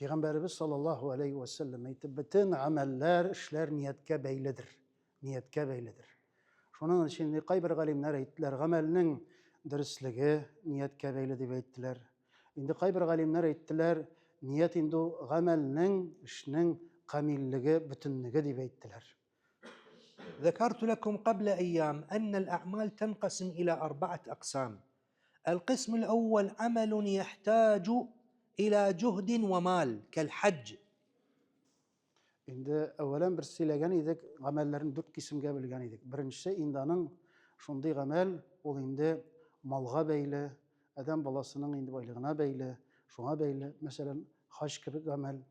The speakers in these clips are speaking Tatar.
Пәйгамбәребез саллаллаһу алейхи ва сәлләм әйтте, бөтен гамәлләр, эшләр нияткә бәйледер. Нияткә бәйледер. Шуның өчен кайбер галимнәр әйттеләр, гамәлнең дөреслеге нияткә бәйле дип әйттеләр. Инде кайбер галимнәр әйттеләр, ният инде ул гамәлнең, эшнең камиллеге, бөтенлеге дип әйттеләр. ذكرت لكم قبل أيام أن الأعمال تنقسم إلى أربعة أقسام. القسم الأول عمل يحتاج إلى جهد ومال كالحج. Инде әүвәлән бер сөйләгән идек, гамәлләрне дүрт кисемгә бүлгән идек. Беренчесе инде аның шундый гамәл, ул инде малга бәйле, адәм баласының инде байлыгына бәйле, шуңа бәйле, мәсәлән, хаҗ кебек гамәл.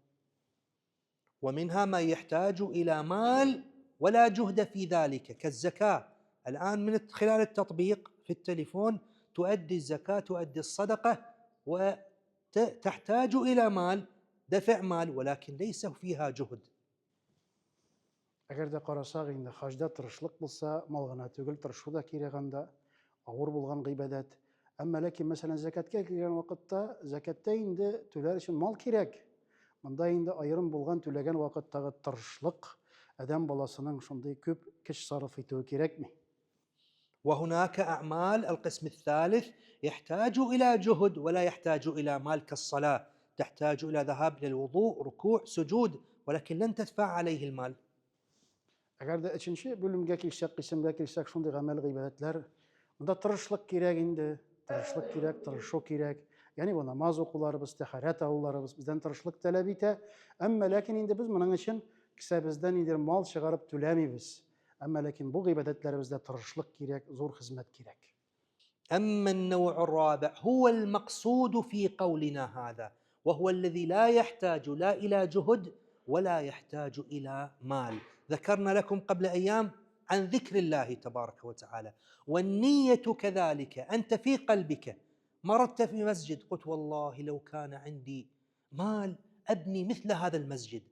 ومنها ما يحتاج إلى مال ولا جهد في ذلك كالزكاة. الآن من خلال التطبيق في التليفون تؤدي الزكاة، تؤدي الصدقة، وتحتاج إلى مال، دفع مال، ولكن ليس فيها جهد. Әгәр дә карасак инде хаҗда тырышлык булса, мал гына түгел, тырышу да кирәк анда, авыр булган гыйбадәт. Әмма ләкин, мәсәлән, зәкәткә килгән вакытта, зәкәттә инде түләр өчен мал кирәк. Монда инде аерым булган түләгән вакыттагы тырышлык, адәм баласының шундый күп көч сарыф итүе кирәкми. وهناك أعمال القسم الثالث يحتاج إلى جهد ولا يحتاج إلى مال كالصلاة، تحتاج إلى ذهاب للوضوء، ركوع، سجود، ولكن لن تدفع عليه المال. Әгәр дә өченче бүлемгә килсәк, кисемгә килсәк, шундый гамәл гыйбадәтләр, монда тырышлык кирәк инде, тырышлык кирәк, тырышу кирәк. Ягъни бу намаз укуларыбыз, тәһарәт алуларыбыз бездән тырышлык таләп итә. Әмма ләкин инде без моның өчен кесәбездән ниндидер мал чыгарып түләмибез. Әмма ләкин бу гыйбадәтләребездә тырышлык кирәк, зур хезмәт кирәк. أما النوع الرابع هو المقصود في قولنا هذا، وهو الذي لا يحتاج لا إلى جهد ولا يحتاج إلى مال. ذكرنا لكم قبل أيام عن ذكر الله تبارك وتعالى، والنية كذلك. أنت في قلبك مررت في مسجد قلت والله لو كان عندي مال أبني مثل هذا المسجد.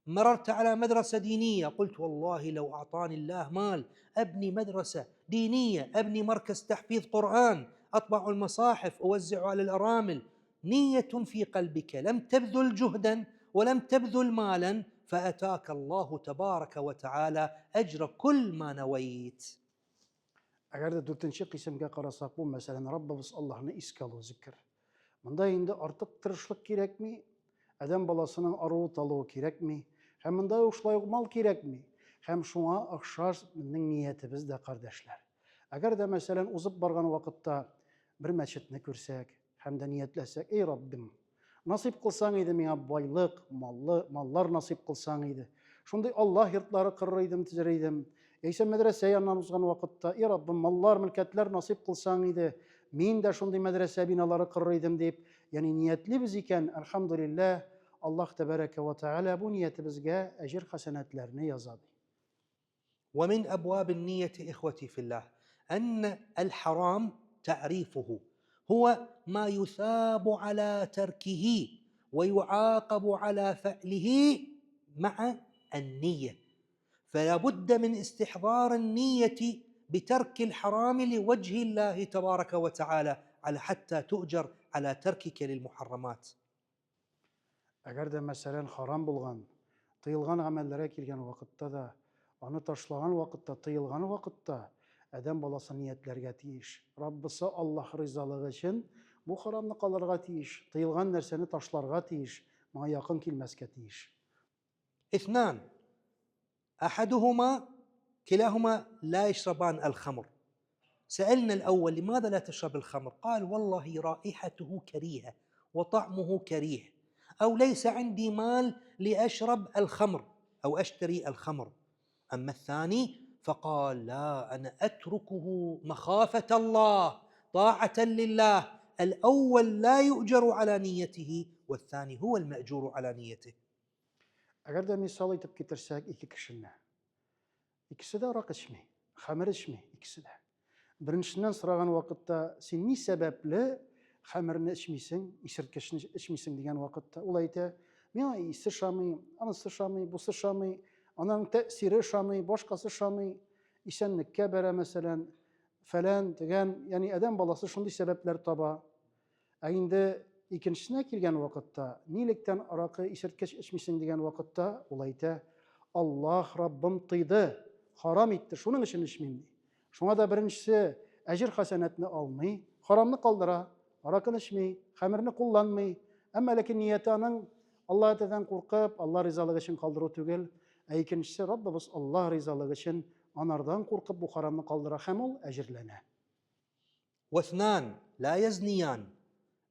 مررت على مدرسة دينية قلت والله لو أعطاني الله مال أبني مدرسة دينية، أبني مركز تحفيظ قرآن، أطبع المصاحف، أوزع على الأرامل. نية في قلبك، لم تبذل جهدا ولم تبذل مالا، فأتاك الله تبارك وتعالى أجر كل ما نويت. Әгәр дә дүртенче кыйсымга карасак, бу мәсәлән, Раббыбыз Аллаһны искә алу, зикер. Монда инде артык тырышлык кирәкми, адәм баласының аруы талуы кирәкми, һәм монда ук шулай ук мал кирәкми. Һәм шуңа охшаш безнең ниятебез дә, кардәшләр. Әгәр дә, мәсәлән, узып барган вакытта бер мәчетне күрсәк һәм дә ниятләсәк, эй Раббым, Насыйп кылсаң иде миңа байлык, маллы, маллар насыйп кылсаң иде. Шундый Аллаһ йортлары корыр идем, төзер идем. Яисә мәдрәсә яныннан узган вакытта, и Раббым, маллар, мөлкәтләр насыйп кылсаң иде, мин дә шундый мәдрәсә биналары корыр идем дип, ягъни ниятлибез икән, әлхәмдүлилләһ, Аллаһ тәбәрәкә вә тәгалә бу ниятебезгә әҗер-хәсәнәтләрне яза ди. ومن أبواب النية إخوتي في الله أن الحرام تعريفه هو ما يثاب على تركه ويعاقب على فعله مع النية، فلا بد من استحضار النية بترك الحرام لوجه الله تبارك وتعالى على حتى تؤجر على تركك للمحرمات. Әгәр дә, мәсәлән, харам булган, тыелган гамәлләргә килгән вакытта да, аны ташлаган вакытта, тыелган вакытта адәм баласы ниятләргә тиеш. Раббысы Аллаһ ризалыгы өчен бу харамны калырга тиеш, тыелган нәрсәне ташларга тиеш, моңа якын килмәскә тиеш. اثنان أحدهما كلاهما لا يشربان الخمر. سألنا الأول لماذا لا تشرب الخمر؟ قال والله رائحته كريهة وطعمه كريه، أو ليس عندي مال لأشرب الخمر أو أشتري الخمر. أما الثاني فقال لا، أنا أتركه مخافة الله طاعة لله. الأول لا يؤجر على نيته والثاني هو المأجور على نيته. Әгәр дә мисал итеп китерсәк ике кешене. Икесе дә аракы эчми, хәмер эчми, икесе дә. Беренчесеннән сораган вакытта, син ни сәбәпле хәмерне эчмисең, исерткечне эчмисең дигән вакытта, ул әйтә, миңа исе ошамый, анысы ошамый, бусы ошамый, аның тәэсире ошамый, башкасы ошамый, исәнлеккә бәрә, мәсәлән, фәлән, тегән, ягъни адәм баласы шундый сәбәпләр таба. Ә инде Икенчесенә килгән вакытта, нилектән аракы исерткеч эчмисең дигән вакытта, ул әйтә, Аллаһ Раббым тыйды, харам итте, шуның өчен эчмим, ди. Шуңа да беренчесе әҗер хәсәнәтне алмый, харамны калдыра, аракыны эчми, хәмерне кулланмый. Әмма ләкин нияте аның Аллаһ Тәгаләдән куркып, Алла ризалыгы өчен калдыру түгел, ә икенчесе Раббыбыз Аллаһ ризалыгы өчен анардан куркып бу харамны калдыра һәм ул әҗерләнә. واثنان لا يزنيان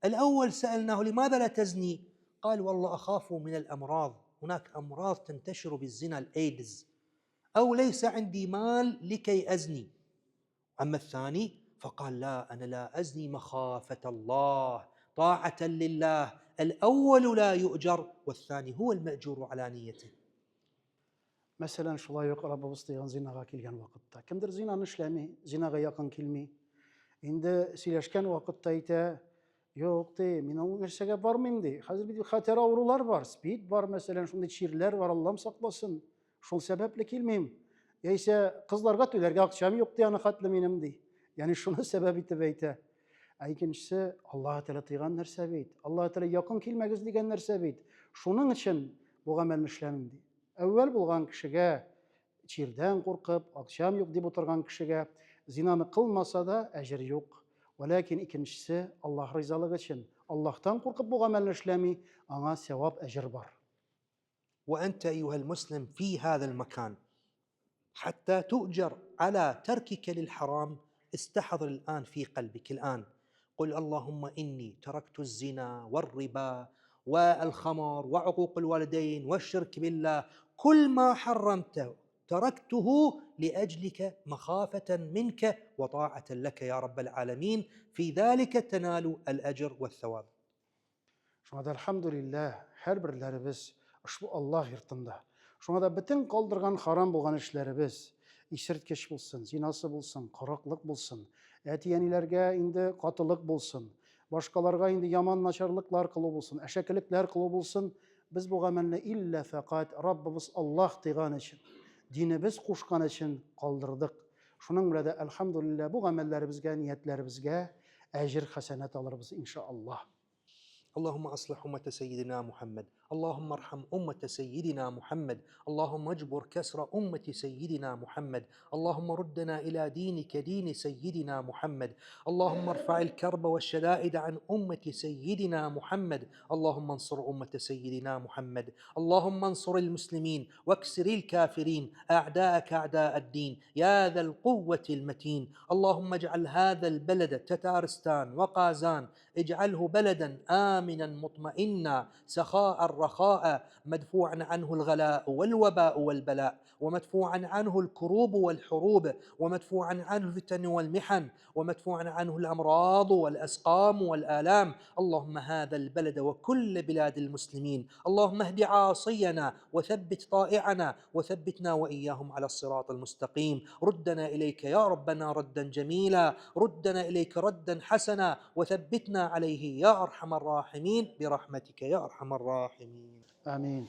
الأول سألناه لماذا لا تزني قال والله أخاف من الأمراض هناك أمراض تنتشر بالزنا الأيدز أو ليس عندي مال لكي أزني أما الثاني فقال لا أنا لا أزني مخافة الله طاعة لله الأول لا يؤجر والثاني هو المأجور على نيته Мәсәлән, шулай ук Раббыбыз тыйган зинага килгән вакытта. Кемдер зинаны эшләми, зинага якын килми. Инде сөйләшкән вакытта әйтә, юк, ди, мин ул нәрсәгә бармыйм, ди. Хәзер бит хәтәр авырулар бар, спид бар, мәсәлән, шундый чирләр бар, Аллам сакласын. Шул сәбәпле килмим. Яисә кызларга түләргә акчам юк, ди, аны хәтле минем, ди. Ягъни шуны сәбәп итеп әйтә. Ә икенчесе, Аллаһ Тәгалә тыйган нәрсә бит. Аллаһ Тәгалә якын килмәгез дигән нәрсә бит. Шуның өчен бу гамәлне эшләмим, ди. Әүвәл булган кешегә чирдән куркып, акчам юк дип утырган кешегә зинаны кылмаса да әҗер юк. Вәләкин икенчесе Аллаһ ризалыгы өчен, Аллаһтан куркып бу гамәлне эшләми, аңа сәвап әҗер бар. وأنت أيها المسلم في هذا المكان حتى تؤجر على تركك للحرام استحضر الآن في قلبك الآن قل اللهم إني تركت الزنا والربا والخمر وعقوق الوالدين والشرك بالله كل ما حرمته تركته لأجلك مخافة منك وطاعة لك يا رب العالمين في ذلك تنال الأجر والثواب Шуңа да, әлхәмдүлилләһ, һәрберләребез ошбу Аллаһ йортында. Шуңа да бөтен калдырган харам булган эшләребез, исерткеч булсын, зинасы булсын, караклык булсын, әти-әниләргә инде катылык булсын, башкаларга инде яман начарлыклар кылу булсын, әшәкелекләр кылу булсын, без бу гамәлне иллә фәкать Раббыбыз Аллаһ тыйган өчен, динебез кушкан өчен калдырдык. Шуның белән дә, әлхәмдүлилләһ, бу гамәлләребезгә, ниятләребезгә әҗер хәсәнәт алырбыз, иншааллаһ. اللهم اصلح امه سيدنا محمد، اللهم ارحم امه سيدنا محمد، اللهم اجبر كسر امه سيدنا محمد، اللهم ردنا الى دينك دين سيدنا محمد، اللهم ارفع الكرب والشدائد عن امه سيدنا محمد، اللهم انصر امه سيدنا محمد، اللهم انصر المسلمين واكسر الكافرين اعداءك اعداء الدين يا ذا القوه المتين، اللهم اجعل هذا البلد تتارستان وقازان اجعله بلدا امنا مطمئنا سخاء رخاء مدفوعا عنه الغلاء والوباء والبلاء ومدفوعا عنه الكروب والحروب ومدفوعا عنه الفتن والمحن ومدفوعا عنه الامراض والاسقام والالام اللهم هذا البلد وكل بلاد المسلمين اللهم اهد عاصينا وثبت طائعنا وثبتنا واياهم على الصراط المستقيم ردنا اليك يا ربنا ردا جميلا ردنا اليك ردا حسنا وثبتنا عليه يا ارحم الراحمين برحمتك يا ارحم الراحمين Амин.